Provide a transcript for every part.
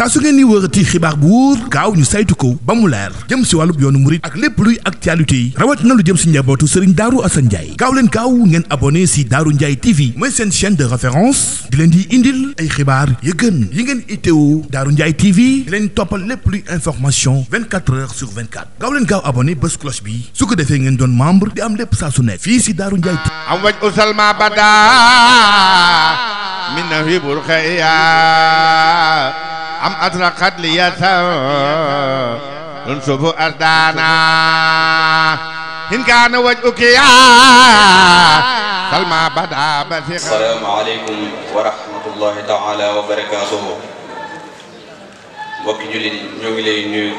saa su ngeen ni wërati xibaar bu wóor gaaw ñu saytu ko ba mu leer jëm si wàllub yoonu murit ak lépp luy actualité yi rawat na lu jëm si njabootu Serigne Darou Assane Ndiaye gaaw leen gaaw ngeen abonné si Darou Ndiaye TV mooy seen chaîne de référence di leen di indil ay xibaar yu gën yi ngeen itteewu Darou Ndiaye TV di leen toppal lépp luy information 24 heures sur 24 gaaw leen gaaw abonné bés cloche bi su ko defee ngeen doon membre di am lépp saa su ne fii si Darou Ndiaye TV am waj usal ma bada min nahibul khayya am atraqat li yasa unsubu ardana in kana wajhuki ya salma bada basiqa. Assalamu alaykum wa rahmatullahi ta'ala wa barakatuhu. Mbokki jullit yi ñoo ngi lay nuyu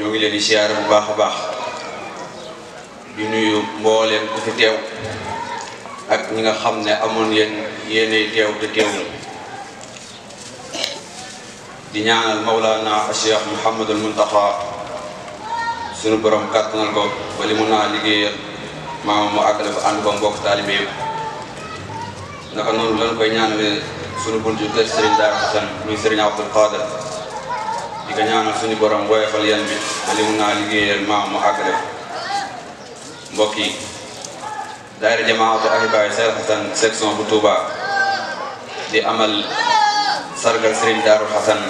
ñoo ngi leen di siyaar bu baax a baax di nuyu mbooleem ku fi teew ak ñi nga xam ne amoon yéenay teew te teewul di ñaanal Mawlana Cheikh Mouhamadul Muntaxa sunu borom kàttanal ko ba li mun naa liggéeyal maama mu àggale ko ànd ko mbokk taalibe yëpp naka noonu lañ koy ñaanale sunu buntu kër Serigne Darou Assane muy Serigne Abdoul Qadir di ko ñaanal suñu borom woyofal yan bi ba li mun naa liggéeyal maama mu àggale mbokk yi daayira jamaatu ahibaay Cheikh Assane section bu Touba di amal sargal Serigne Darou Assane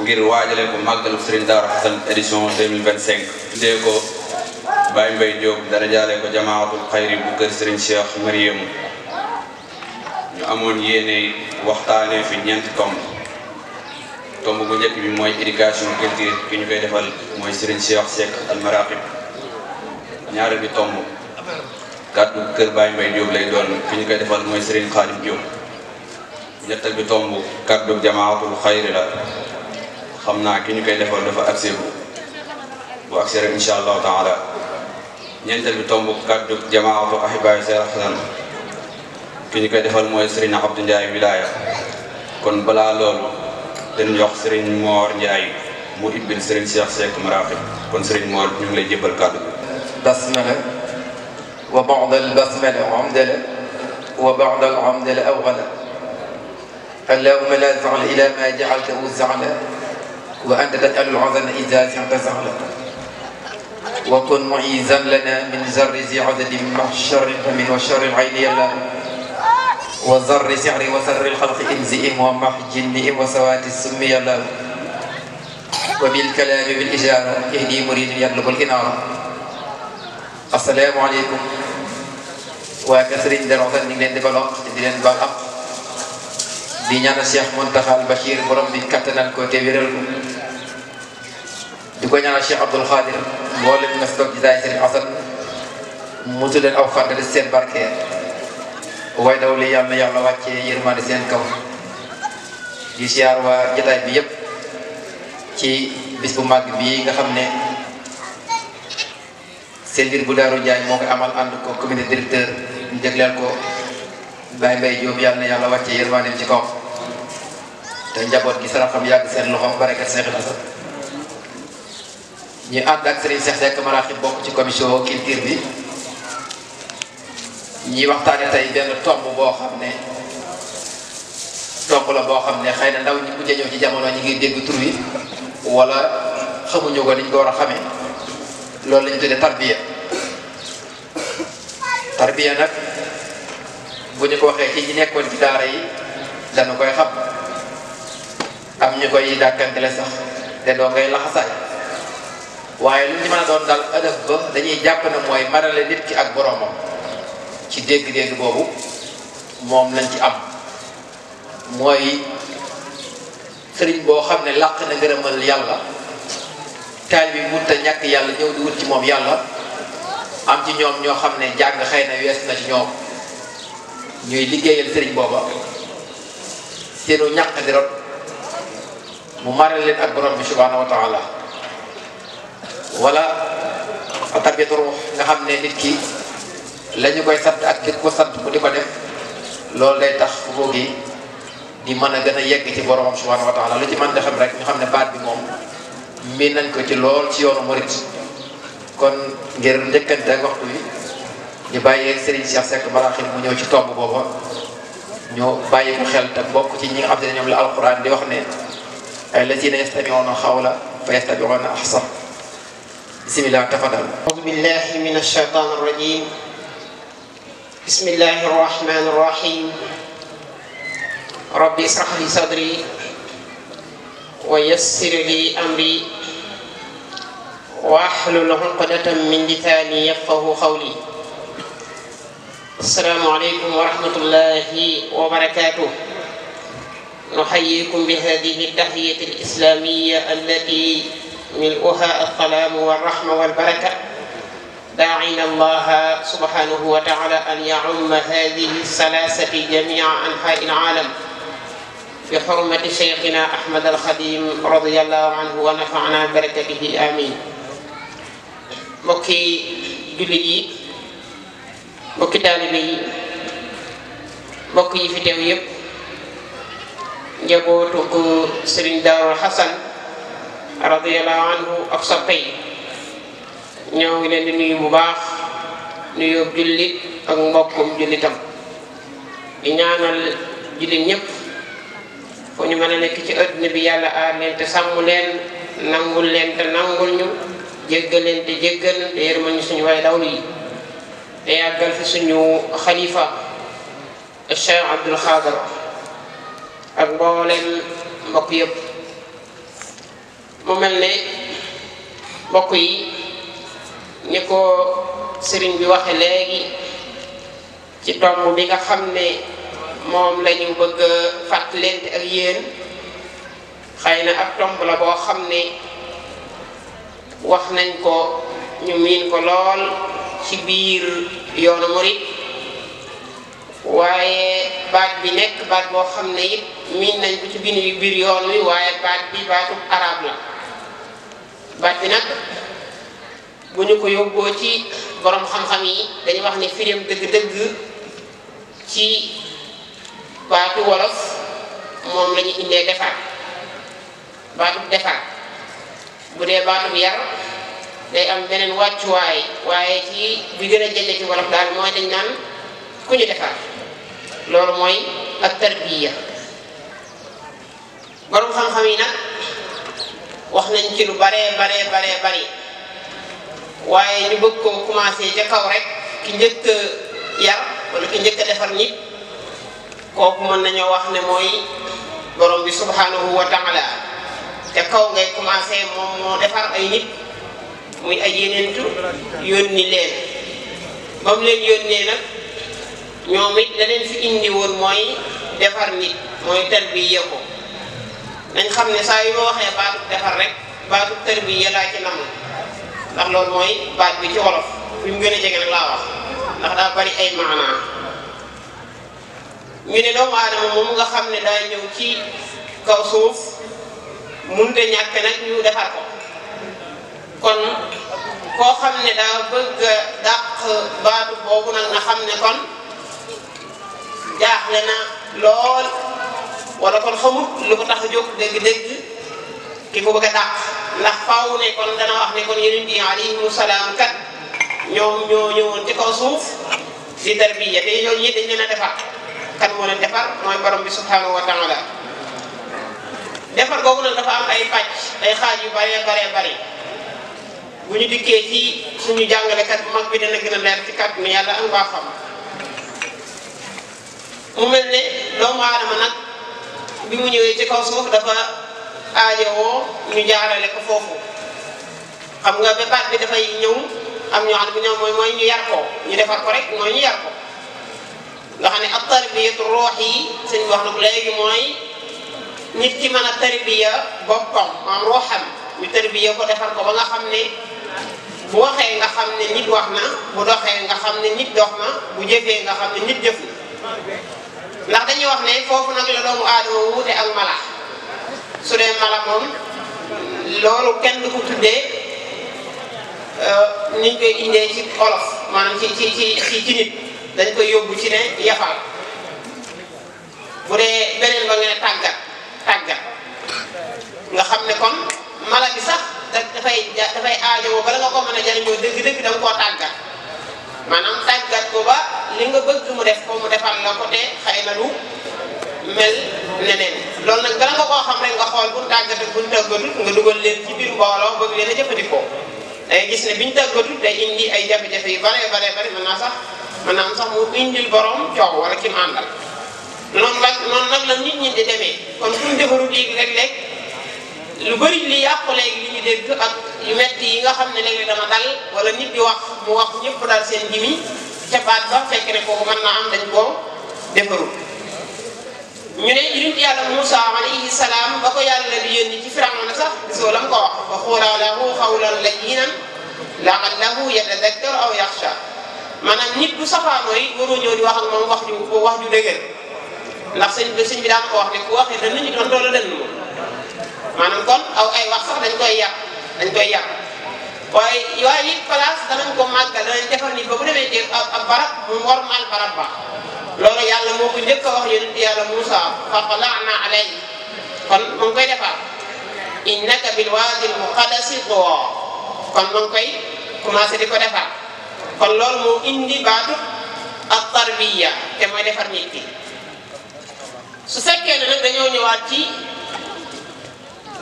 ngir waajale ko màggalu Serigne Darou Assane édition 2025 tuddee ko Baye Mbaye Diop dara jaale ko jamaatul xayri bu kër Serigne Cheikh Mariam ñu amoon yéene waxtaanee fi ñeenti tomb bu njëkk bi mooy éducation culture ki ñu koy defal mooy Serigne Cheikh Seck al Maraqib ñaareel bi tomb kàddu kër Baye Mbaye Diop lay doon ki ñu koy defal mooy Serigne Khadim Diop ñettal bi tomb kàddu jamaatul xayri la xam naa ki ñu koy defal dafa accès bu accès rek incha allahu taala ñeenteel bi tomb kàddu jamaatu ahibaay Cheikh Assane ki ñu koy defal mooy Serigne Abdou Ndiaye wilaya kon balaa loolu dañu jox Serigne Mor Ndiaye mu ibbil Serigne Cheikh Seck Maraqib kon Serigne Mor ñu ngi lay jébbal kàddu bi. basmala wa ba'da al-basmala hamdala wa ba'da al-hamdala awghala allahumma la za'la ila ma ja'altahu za'la wa anta taj'alu al-'azana idha shi'ta za'la wa kun mu'izan lana min zarri zi 'adadin ma sharri min wa sharri al-'ayni yalla wa zarri si'ri wa sarri al-khalqi inzi'im wa mahjinni'im wa sawati as-summi yalla wa bil kalami bil ijara ihdi muridin yatlubu al-inara. Assalamu alaykum waa kër Serigne Darou Assane ñu ngi leen di baloo di leen baal ak di ñaanal Cheikh Mountakha Bachir borom bi kattanal ko te wéral ko di ko ñaanal Cheikh Abdoul Khadir mboolem nga toog ci daay Serigne Assane mutu leen aw fàttali seen barke waaye daw li yàlla wàccee yërmande seen kaw di siyaar waa jotaay bi yëpp ci bis bu màgg bii nga xam ne seen mbir bu Darou Ndiaye moo koy amal ànd ko comité directeur ñu jagleel ko Baye Mbaye Diop yàlla na yàlla wàccee yërmandeem ci kaw te njaboot gi saraxam yàgg seen loxo barakat Cheikh Assane ñu ànd ak Serigne Cheikh Seck Maraqib bokk ci commission culture bi ñuy waxtaane tey benn tomb boo xam ne tomb la boo xam ne xëy na ndaw ñi mujj ñëw ci jamono ñi ngi dégg tur wi wala xamuñu ko niñ ko war a xamee loolu lañu tuddee tarbiya nag bu ñu ko waxee ci ñi nekkoon ci daara yi dana koy xam am ñu koy dàkkantele sax te doo ngay laxasaay waaye lu ñu mën a doon daal adab ba dañuy jàpp ne mooy marale nit ki ak boroomam ci dégg-dégg boobu moom lañ ci am mooy sëriñ boo xam ne làq na ngërëmal yàlla taal bi wut a ñàkk yàlla ñëw di wut ci moom yàlla am ci ñoom ñoo xam ne jàng xëy na wees na ci ñoom ñuy liggéeyal sëriñ booba seenu ñàkk di rot mu maral leen ak borom bi subhanahu wa taala wala tarbiyatu ruux nga xam ne nit ki la ñu koy sant ak ki ko sant mu di ko def loolu day tax ruux gi di mën a gën a yegg ci borom subhanahu wa taala lu ci mën di xam rek ñu xam ne baat bi moom miin nañ ko ci lool ci yoonu murit kon ngir njëkkante ak waxtu wi ñu bàyyee Serigne Cheikh Seck Maraqib mu ñëw ci tomb booba ñu bàyyi ko xel te bokk ci ñi nga xam ne ñoom la alquran di wax ne الذين يستمعون القول فيتبعون أحسن. بسم الله تفضل. أعوذ بالله من الشيطان الرجيم. بسم الله الرحمن الرحيم. ربي اشرح لي صدري ويسر لي أمري واحلل عقدة من لساني يفقهوا قولي. السلام عليكم ورحمة الله وبركاته. نحييكم بهذه التحية الإسلامية التي ملؤها السلام والرحمة والبركة، داعين الله سبحانه وتعالى أن يعم هذه الثلاثة جميع أنحاء العالم بحرمة شيخنا أحمد الخديم رضي الله عنه ونفعنا بركته آمين. mbokki jullit yi, mbokki taalibe yi, mbokk yi fi teew yépp, njabootu ko Sëriñ Daaru Xasan radiyallahu anhu ak soppe yi, ñoo ngi leen di nuyu bu baax, nuyoo jullit ak mbokkum jullitam, di ñaanal jullit ñépp fu ñu mën a nekk ci àdduna bi yàlla aar leen te sàmm leen, nangul leen te nangul ñu, jéggal leen te jéggal te yërmal ñu suñu way dawlu yi, te yàggal fi suñu xalifa Cheikh Abdul Xaadir ak mbooleem mbokk yëpp. mu mel ne mbokk yi ni ko sëriñ bi waxe léegi ci tomb bi nga xam ne moom la ñu bëgg a fàttalente ak yéen, xëy na ab tomb la boo xam ne wax nañ ko, ñu miin ko lool ci biir yoonu murit, waaye baat bi nekk baat boo xam ne it miin nañ ko ci biir yoon wi, waaye baat bi baatub arab la. baat bi nag bu ñu ko yóbboo ci borom xam-xam yi dañuy wax ne firim dëgg-dëgg ci baatu wolof moom la ñu indee defar, baatub defar. bu dee baatub yar day am beneen wàccuwaay, waaye ci bi gën a jege ci wolof daal mooy dañ naan ku ñu defar, loolu mooy ak tarbiya. borom xam-xam yi nag wax nañ ci lu bari, waaye ñu bëgg koo commencé ca kaw rek, ki njëkk yar wala ki njëkk defar nit, kooku mën nañoo wax ne mooy borom bi subhanahu wa taala. te kaw ngay commencé, moom moo defar ay nit muy ay yeneentu yónni leen. ba mu leen yónnee nag ñoom it la leen fi indi woon mooy defar nit, mooy tarbiya ko. nañ xam ne saa yu ma waxee baatu defar rek baatu tarbiya laa ci nam, ndax loolu mooy baat bi ci wolof bi mu gën a jege nag laa wax, ndax daa bari ay maanaa. ñu ne doomu aadama moom nga xam ne daa ñëw ci kaw suuf munte ñàkk nag ñu defar ko. kon koo xam ne daa bëgg a dàq baatu boobu nag nga xam ne kon jaaxle na lool, wala kon xamut lu ko tax a jóg dëgg-dëgg ki ko bëgg a dàq. ndax faaw ne kon dana wax ne kon yonent yi alayhimu salaam kat ñoom ñoo ñëwoon ci kaw suuf di tarbiya, te ñooñu ñi dañ leen a defar. kan moo leen defar? mooy borom bi subhanahu wa taala. defar googu nag dafa am ay pàcc, ay xaaj yu bari. bu ñu dikkee ci suñu jàngalekat bu mag bi dana gën a leer ci kàddu ni yàlla am baa xam. mu mel ne doomu aadama nag bi mu ñëwee ci kaw suuf dafa aajowoo ñu jaarale ko foofu. xam nga ba baat bi dafay ñëw am ñoo xam ne bu ñëw mooy ñu yar ko, ñu defar ko rek mooy ñu yar ko. nga xam ne ab tarbiyatu ruux yi sëñ bi wax na ko léegi mooy nit ki mën a tarbiya boppam, maanaam ruuxam ñu tarbiya ko, defar ko ba nga xam ne bu waxee nga xam ne nit wax na, bu doxee nga xam ne nit dox na, bu jëfee nga xam ne nit jëf na. ndax dañuy wax ne foofu nag la doomu aadama wuute ak mala. su dee mala moom loolu kenn du ko tuddee niñ koy indee ci olof, maanaam ci nit dañ koy yóbbu ci ne yafal. bu dee beneen ba nga ne tàggat nga xam ne kon mala bi sax dafay aajowoo bala nga ko mën a jariñoo dëgg-dëgg da nga koo tàggat, maanaam tàggat ko ba li nga bëgg mu def ko mu defal la ko, te xëy na du mel neneen. loolu nag bala nga koo xam rek nga xool bu tàggat ak tàggatut nga dugal leen ci biir mbooloo bëgg leen a jëfandikoo day gis ne biñ tàggatut day indi ay jafe-jafe yu bare mën naa am sax mu indil borom coow wala ki mu àndal noonu nag la nit ñi di demee kon fu ñu defarul léegi léeg-léeg lu bëri li yàqu léegi li ñu dégg ak yu metti yi nga xam ne léeg-léeg dama dal wala nit di wax mu wax ñëpp daal seen jimi ca baat ba fekk ne kooku mën naa am dañ koo defarul ñu ne yonent yàlla Muusa alayhi salaam ba ko yàlla di yónni ci Firawna sax gisoo la mu ko wax wa quulaa lahu qawlan layyinan la'allahu yatadakkaru aw yaxsha maanaam nit bu safaanoo yi waroo ñëw di wax ak moom wax ju dëgër ndax sëñ bi daan ko wax ne ku waxee dënn ñu doon loola dënn moom maanaam kon ay wax sax dañ koy yàq waaye it place danañ ko màggal danañ defar nit ba bu demee ci ab barab mu wormaal barab ba loolu yàlla moo ko njëkk a wax yonent yàlla Muusa fa qala'na alayhi kon mu ngi koy defar innaka bil waadi al muqaddasi tuwa kon mu ngi koy commencé di ko defar kon loolu moo indi baatu ak tarbiya te mooy defar nit ki su fekkee ne nag dañoo ñëwaat ci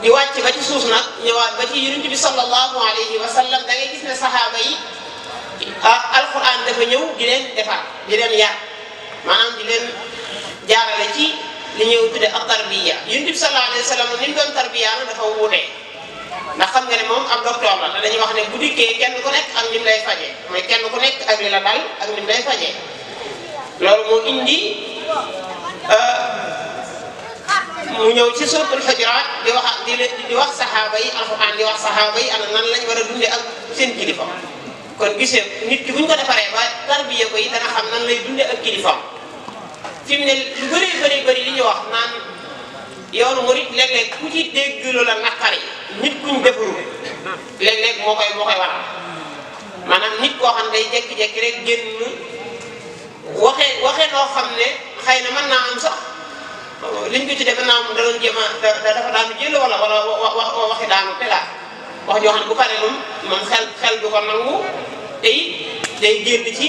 di wàcc ba ci suuf nag ñëwaat ba ci yonent bi sallallahu alayhi wa sallam da ngay gis ne saxaaba yi alquran dafa ñëw di leen defar di leen yar maanaam di leen jaarale ci li ñëw tudde ak tarbiya yonent bi sallallahu alayhi wa sallam ni mu doon tarbiya nag dafa wuutee ndax xam nga ne moom ab docteur la te dañuy wax ne bu dikkee kenn ku nekk ak ni mu lay fajee mooy kenn ku nekk ak li la dal ak ni mu lay fajee loolu moo indi mu ñëw ci suratul Hujurat di wax saxaaba yi alxuraan di wax saxaaba yi ana nan lañ war a dundee ak seen kilifa kon gisee nit ki bu ñu ko defaree ba tarbiya ko yi dana xam nan lay dundee ak kilifaam fi mu ne lu bëri li ñu wax naan yoonu murit léeg-léeg ku ci dégg loola naqari nit kuñ defarul léeg-léeg moo koy waral maanaam nit koo xam ne day jékki-jékki rek génn waxee noo xam ne xëy na mën naa am sax liñ ko ci def naa am da doon jéem a dafa daanu jël wala waxi daanu te daal wax joo xam ne bu paree moom xel du ko nangu te it day génn ci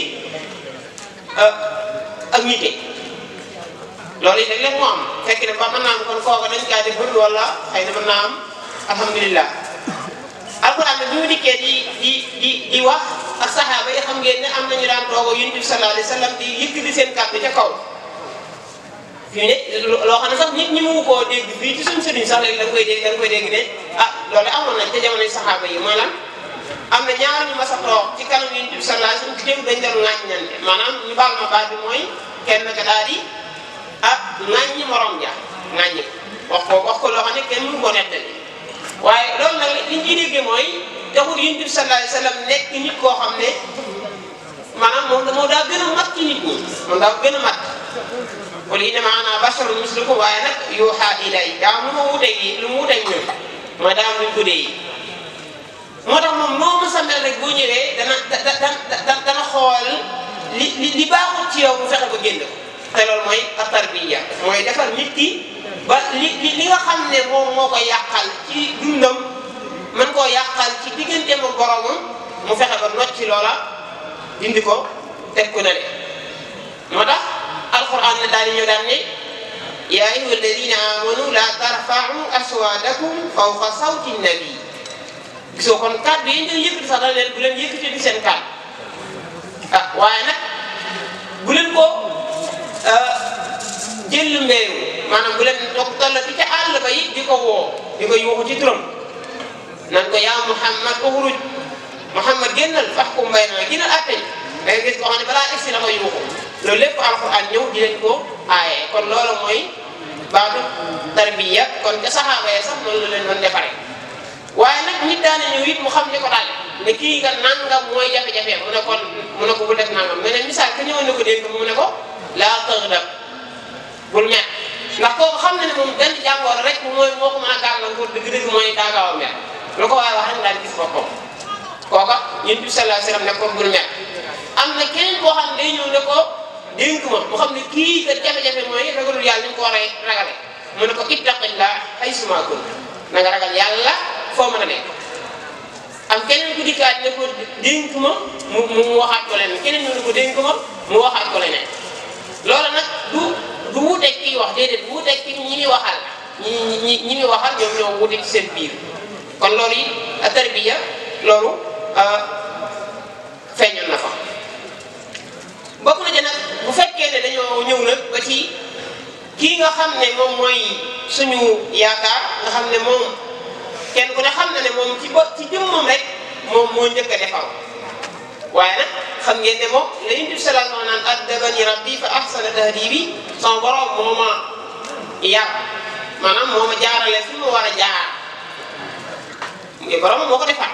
ak nite loolu it léeg-léeg moo am fekk ne ba mën naa am kon kooka dañ kaa def bëri wala xëy na mën naa am alhamdulilah alquran bi mu dikkee di wax ak saxaaba yi xam ngeen ne am nañu daan toog yonent bi sallallahu alayhi wa sallam di yëkkati seen kàddu ca kaw fii ne loo xam ne sax nit ñi mu koo dégg fii ci suñu sëriñ sax léegi da nga koy dégg ne loolu amoon nañ ca jamonoy saxaaba yi mooy lan am na ñaar ñu mas a toog ci kanam yonent bi sallallahu alayhi wa sallam ci démb dañ doon ŋàññante maanaam ñu baal ma baat bi mooy kenn ka daal di ŋàññi morom ja ŋàññi wax ko loo xam ne kenn mënu koo nettali waaye loolu nag li ñuy déggee mooy taxul yonent bi sallallahu alayhi wa sallam nekk nit koo xam ne maanaam moom daa gën a mat ci nit ñi moom daa gën a mat qul innamaa ana basharun mislukum waaye nag yuuhaa ilayya daa mu ma wuteeg yi lu mu wuteeg ñun mooy daa am luñ ko dee yi moo tax moom noo ma sa mel rek boo ñëwee dana xool li baaxul ci yow mu fexe ba génn ko te loolu mooy at-tarbiya mooy defar nit ki ba li nga xam ne moom moo koy yàqal ci dundam mën koo yàqal ci digganteem ak boromam mu fexe ba nocc ci loola dindi ko teg ko na le moo tax alquran ne daal di ñëw daan ne yaa ayyuha alladina amanu la tarfa'u aswatakum fawqa sawti nabi gisoo kon kàddu yi ngeen yëkkati sax dana leen bu leen yëkkati di seen kàddu waaye nag bu leen ko jël mbéyu maanaam bu leen toog tollati ca àll ba it di ko woo di ko yuuxu ci turam nan ko yaa Muhammad uxruj Muhammad génnal fahkum baynanaa génnal àtte da nga gis koo xam ne balaa egsi la ko yuuxu loolu lépp alxuraan ñëw di leen ko aaye kon loolu mooy baatu tarbiya kon ca saxaaba ya sax noonu la leen doon defaree waaye nag nit daana ñëw it mu xam ne ko daal ne kii nga nangam mooy jafe-jafe mu ne ko bu def nangam mais nag misaal ka ñëwoon na ko dégg mu ne ko laa taghdab bul mer ndax kooku xam na ne moom benn jàngoor rek moo ko mën a gàllankoor dëgg-dëgg mooy daa gaaw a mer lu ko waaye wax rek daal gis boppam kooka Yonent bi sallallahu alayhi wa sallam ne ko bul mer am na keneen koo xam ne day ñëw ne ko dénk ma mu xam ne kii kat jafe-jafe mooy ragalul yàlla ni mu ko war a ragale mu ne ko ittaqillah haysumaa kunta na nga ragal yàlla foo mën a nekk am keneen ku dikkaat ne ko dénk ma mu waxaat ko leneen keneen ñu ne ko dénk ma mu waxaat ko leneen loolu nag du wuuteeg kiy wax déedéet bu wuuteeg ki ñi muy waxal ñi muy waxal ñoom ñoo wute ci seen biir kon loolu yi tarbiya loolu feeñoon na fa bokk na ci nag bu fekkee ne dañoo ñëw nag ba ci kii nga xam ne moom mooy suñu yaakaar nga xam ne moom kenn ku ne xam na ne moom ci jëmmam rek moom moo njëkk a defar waaye nag xam ngeen ne moom la Yonent bi sallallahu alayhi wa sallam naan addabani rabbi fa ahsana tahdibi sama borom moo ma yar maanaam moo ma jaarale fi ma war a jaar muy borom moo ko defar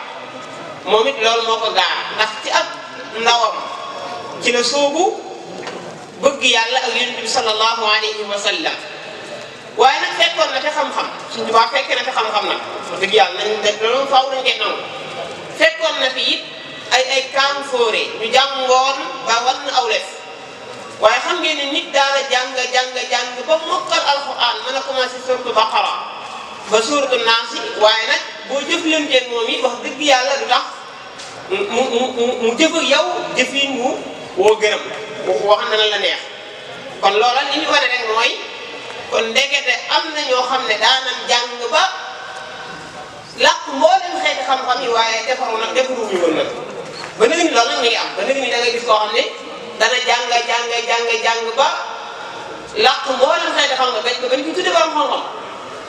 moom it loolu moo ko gaar ndax ci ab ndawam ci la soobu bëgg yàlla ak Yonent bi sallallahu alayhi wa sallam waaye nag fekkoon na te xam-xam suñu tubaab fekkee na te xam-xam nag dëgg yàlla nañ de loolu faaw nañ koy nangu fekkoon na fi it ay kaam fóore ñu jàngoon ba war na aw lef waaye xam ngeen ne nit daana jàng ba mokkal alxuraan mën a commencé suratu baqara ba suratu naasi waaye nag boo jëflanteeg moom it wax dëgg yàlla du tax mu jëf ak yow jëfin mu woo gërëm wax na la neex kon loola li ñu wane rek mooy kon ndekete am na ñoo xam ne daanam jàng ba làq mboolem xeeti xam-xam yi waaye defaruñu woon nag ba nëg ni loolu nag mi ngi am ba nëg ni da ngay gis koo xam ne dana jàng ba làq mboolem xeeti xam-xam bañ ko tudde borom xam-xam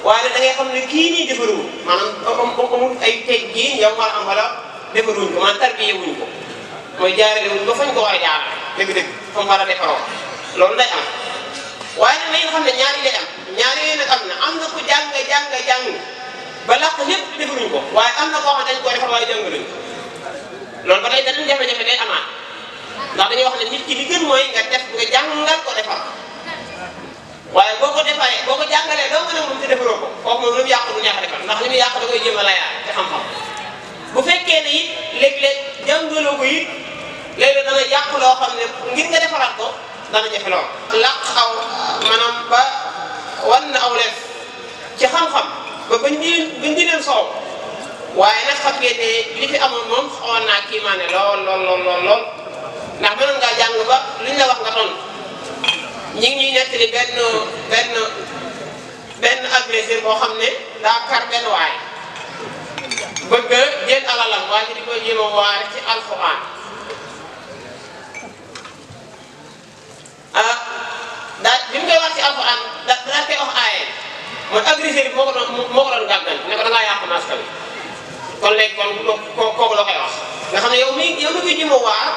waaye da ngay xam ne kii nii defaruñu maanaam amul ay teg gii yow war a am wala defaruñ ko maanaam tarbiye wuñ ko mooy jaarale wuñ ko fañ ko war a jaarale dëgg-dëgg fa mu war a defaroo loolu day am waaye nag nañ xam ne ñaari lay am ñaari yooyu nag am na ku jàng ba làq lépp defaruñ ko waaye am na koo xam ne dañ koo defar waaye jàngaluñ ko loolu ba tey danañ jafe-jafe day amaat ndax dañuy wax ne nit ki li gën mooy nga jàngal ko defar waaye boo ko jàngalee doo nga nag moom te defaroo ko kooku moom lu mu yàq du neex a defar ndax li mu yàq da koy jéem a layaat te xam-xam bu fekkee ne it léeg-léeg jàngaloo ko it léeg-léeg dana yàq loo xam ne ngir nga defaraat ko dana jafe lool làq aw maanaam ba wan na aw leef ci xam-xam ba bañ di leen soow waaye nag xam ngeen ne li fi amoon moom xawoon naa kii maa ne lool ndax mënoon ngaa jàng ba luñ la wax nga ton ñi ngi ñuy nettali benn agresseur boo xam ne daa kar benn waay bëgg jël alalam waaye ci di ko jéem a waare ci alxuraan bi mu koy wax ci alxuraan daa koy wax aaye mooy agresseur bi moo ko doon gàggal ne ko da ngaa yàq maska bi kon léegi kooku la koy wax nga xam ne yow mi koy jéem a waar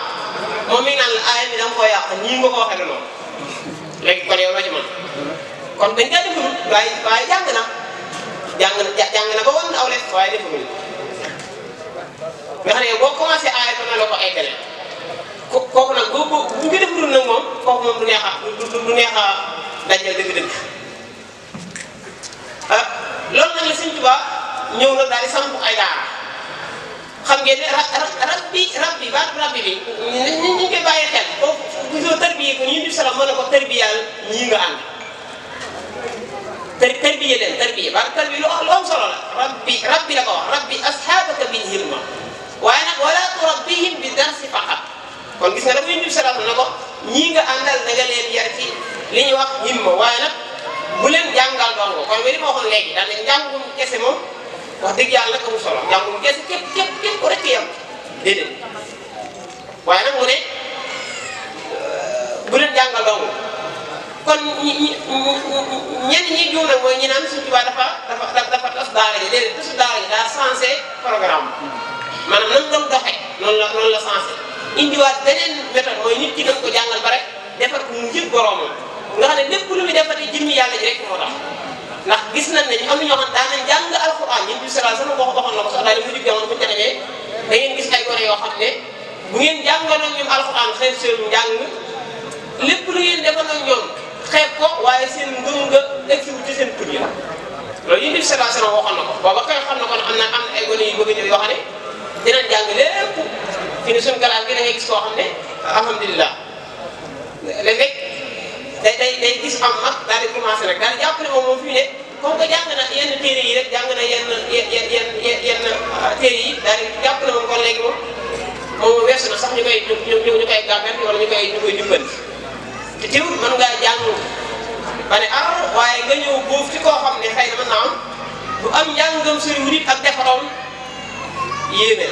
moom mi ngi naan la aaye bi da nga koo yàq ñii nga ko waxee ne noonu léegi kon yow loo ci mën kon dañ koy deful waaye jàng na ba wan aw lekk waaye deful nga xam ne boo commencé aaye ko na la ko eggale kooku nag bu ngi deful nag moom kooku moom du neex a dajal dëgg-dëgg loolu nag la Sëñ Tuubaa ñëw nag daal di samp ay daara xam ngeen ne rabbi bi ñu ngi koy bàyyi xel boo gisoo tarbiye ko ñu di salam mën na ko tarbiyal ñii nga ànd tarbiye leen tarbiye lu am solo la rabbi la ko wax rabbi asxaabaka bil himma waaye nag wala turabbihim bi darsi faqat kon gis nga dafa ñu di salam na ko ñii nga àndal na nga leen yar ci li ñuy wax himma waaye nag bu leen jàngal dongo kon li ma waxoon léegi daal ne njàngum kese moom wax dëgg yàlla nag amul solo njàngum kese képp ko rek yam déedéet waaye nag mu ne bu leen jàngal dongo kon ñenn ñi juum nag mooy ñi naan Sëñ Tuubaa dafa tas daara ji déedéet tasu daara ji daa sensé programme maanaam nan doon doxee noonu la sensé indiwaat beneen méthode mooy nit ki nañ ko jàngal ba rek defar ko mu yëg boroomam nga xam ne lépp lu muy defati jëmmi yàlla ji rek moo tax ndax gis nañ ne am na ñoo xam daan nañ jàng alxuraan ñun bi sala sama waxoon na ko sax daal mu jig jamono bu ñu ca demee da ngeen gis ay gone yoo xam ne bu ngeen jàngaloon ñoom alxuraan xeeb seen njàng lépp lu ngeen defaloon ñoom xeeb ko waaye seen ngëm nga egsiwul ci seen tur yi loolu yéen bi sala sama waxoon na ko booba koy xam na kon am na ay gone yu bëgg ñëw yoo xam ne dinañ jàng lépp fi ne suñu galaas gi da ngay gis koo xam ne alhamdulilah léeg-léeg day gis am mag daal di commencé rek daal di jàpp ne moom fi ne comme que jàng na yenn téere yi rek jàng na yenn téere yi daal di jàpp ne moom kon léegi moom weesu na sax ñu koy gàggan wala ñu koy jubbanti te teewul mën ngaa jàng ba ne waaye nga ñëw boofu ci koo xam ne xëy na mën naa am du am njàngam sëriñ nit ak defaroom yéeme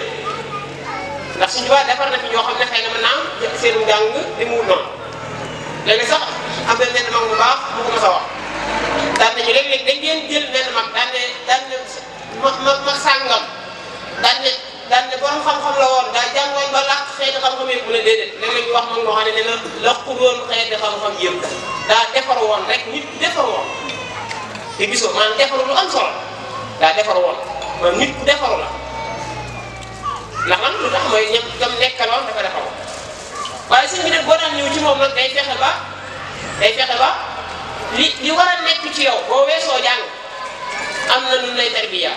ndax suñu waa defar na fi ñoo xam ne xëy na mën naa am seen njàng demul noonu léegi sax am na benn mag bu baax bu ko mos a wax daan nañu léeg-léeg dañ leen jël benn mag daan ne mag sàngam daan ne borom xam-xam la woon daa jàngoon ba làq xeeti xam-xam yëpp mu ne déedéet léeg-léeg ñu wax mag moo xam ne nee na làqu woon xeeti xam-xam yëpp daa defar woon rek nit defar woon te gisoo maanaam defaru lu am solo daa defar woon maanaam nit ku defaru la ndax lan lu tax mooy ñam gam nekkaloon dafa defar woon waaye sëñ bi nag boo daan ñëw ci moom nag day fexe ba li war a nekk ci yow boo weesoo jàng am na nu lay tarbiya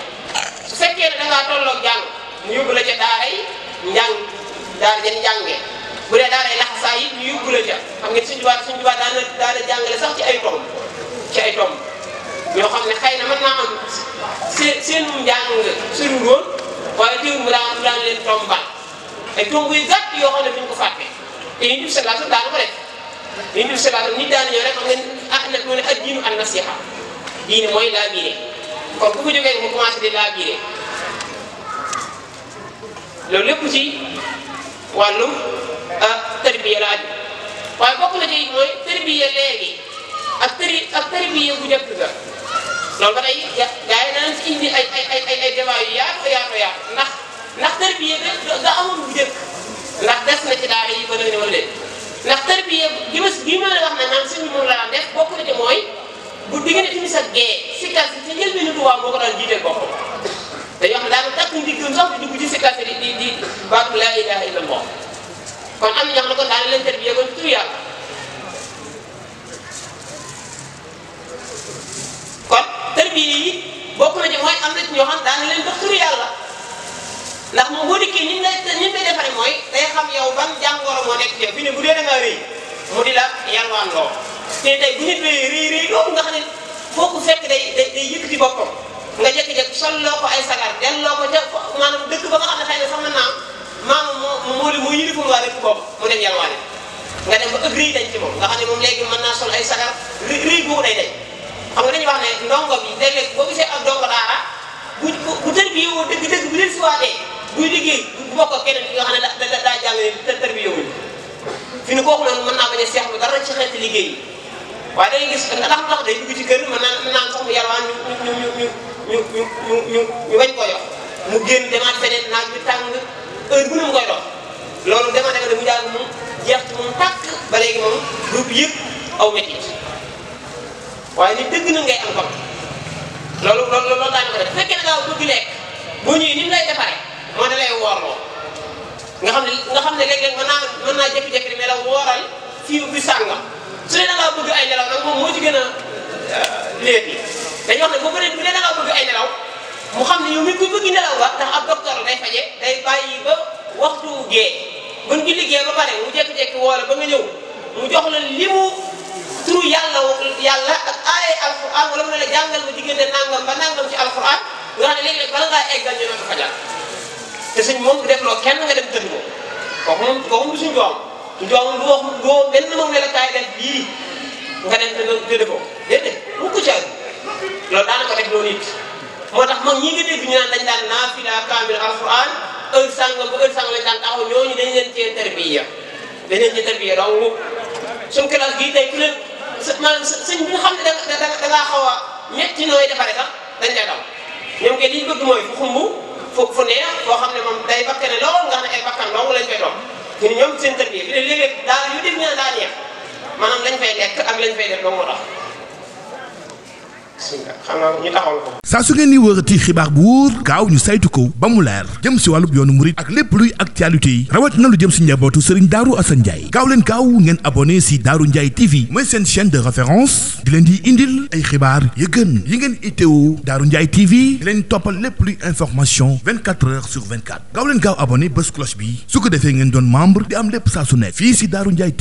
su fekkee ne da ngaa tolloog jàng mu yóbbu la ca daaray njàng daara jën jàngee bu dee daaray laxasaay yi ñu yóbbu la ca xam ngeen suñu tubaab daana jàngale sax ci ay tomb ñoo xam ne xëy na mën naa am seen njàng sëriñ woon waaye teewul mu daan leen tombal ay tomb yu gàtt yoo xam ne duñ ko fàtte te ñu def daana ko def ñu def nit daana ñëw rek xam ngeen mu ne ak diinu an nasiha diine mooy laa biire kon bu ko jógee mu commencé di laa biire loolu lépp ci wàllum tarbiya la aju waaye bokk na ci mooy tarbiya léegi ak tarbiya bu njëkk ga loolu ba tey gars yi danañ ci indi ay débat yu yaatu ndax tarbiya ga amul bu njëkk ndax des na ci daara yi ba léegi wala déet ndax tarbiya bi ma la wax ne naan suñu moom la daan def bokk na ci mooy bu diggante timis ak gee sikkas ci njëlbéenu tubaab moo ko daan jiite bopp dañoo xam ne daanaka takk ndiggam sax di dugg ci sikkas di baatu laa ilaha illallah kon am na ñoo xam ne kon daana leen tarbiya kon tur yàlla kon tarbiya yi bokk na ci mooy am na ci ñoo xam daana leen dox tur yàlla ndax moom boo dikkee ni ñu koy defaree mooy day xam yow ban jàngoro moo nekk ci bi ne bu dee da ngaa rëy mu di la yalwaan loo te tey bu nit rëy loolu nga xam ne foo ko fekk day yëkkati boppam nga jékki-jékki solloo ko ay sagar delloo ko ca maanaam dëkk ba nga xam ne xëy na sax mën naa maanaam moo yiliful waa dëkk boobu mu dem yalwaane nga dem ba ëpp rëy dañ ci moom nga xam ne moom léegi mën naa sol ay sagar rëy boobu day dañ xam nga dañuy wax ne ndongo bi léeg-léeg boo gisee ak ndongo daara bu tërbiye woo dëgg bu leen si waatee buy liggéey bu bokk ak keneen ki nga xam ne daa jàng ne tërbiye wuñ fi ne kooku noonu mën naa bañ a seexlu dara ci xeeti liggéey yi waaye da ngay gis ndax day dugg ci kër mën naan sax mu yalwaan ñu bañ ko jox mu génn demaat feneen naaj bi tàng heure bu ne mu koy dox loolu dema mu jàng moom jeex ci moom tàkk ba léegi moom groupe yëpp aw métit waaye ni dëgg na ngay am kon loolu daañu ko def bu fekkee ne ngaa bëgg lekk boo ñëwee ni mu lay defaree moo da lay woorloo nga xam ne léeg-léeg mën naa jékki-jékki di ne la wooral fii bi sàngam su dee da ngaa bëgg ay nelaw nag moom moo ci gën a léegi dañuy wax ne bu dee da ngaa bëgg ay nelaw mu xam ne yow mi ku bëgg nelaw nga ndax ab docteur day faje day bàyyi ba waxtu gee buñ ci liggéey ba pare mu jékki-jékki woo la ba nga ñëw mu jox la limu turu yàlla ak ay alquran wala mu ne la jàngal ma diggante nangam ba nangam ci alquran nga xam ne léegi-léeg bala ngaa eggal ñu ne ko fajal te suñ moom du def loo kenn nga dem tëdd ko kooku du suñ joom du wax doo benn moom ne la kaay def lii nga dem te defoo déedéet mu ko caag loolu daanaka def loolu it moo tax mag ñi nga dégg ñu naan dañ daan naafila kaamil alquran heure sàngam ba heure sàngam lañ daan taxaw ñooñu dañ leen cee tarbiya donc suñ classe gii tey ku leen maanaam sëñ bi nga xam ne da ngaa xaw a metti nooy defaree sax dañ lay daw ñoom kay li ñu bëgg mooy fu xumb fu neex foo xam ne moom day bakkane lool nga xam ne ay bakkan dong lañ koy toog ñu ñoom seen tarbiya bi léeg-léeg daal yu dégg ñu ne daa neex maanaam lañ fay lekk ak lañ fay def dong moo tax xam nga ñu taxawal ko. saa su ngeen di wërati xibaar bu wóor gaaw ñu saytu ko ba mu leer jëm si wàllub yoonu murit ak lépp luy actualité yi rawatina lu jëm si njabootu Serigne Darou Assane Ndiaye gaaw leen gaaw ngeen abonné si Darou Ndiaye TV mooy seen chaîne de référence di leen di indil ay xibaar yu gën yi ngeen itteewu Darou Ndiaye TV di leen toppal lépp luy information 24 heures sur 24 gaaw leen gaaw abonné bés cloche bi su ko defee ngeen doon membre di am lépp saa su nekk fii si Darou Ndiaye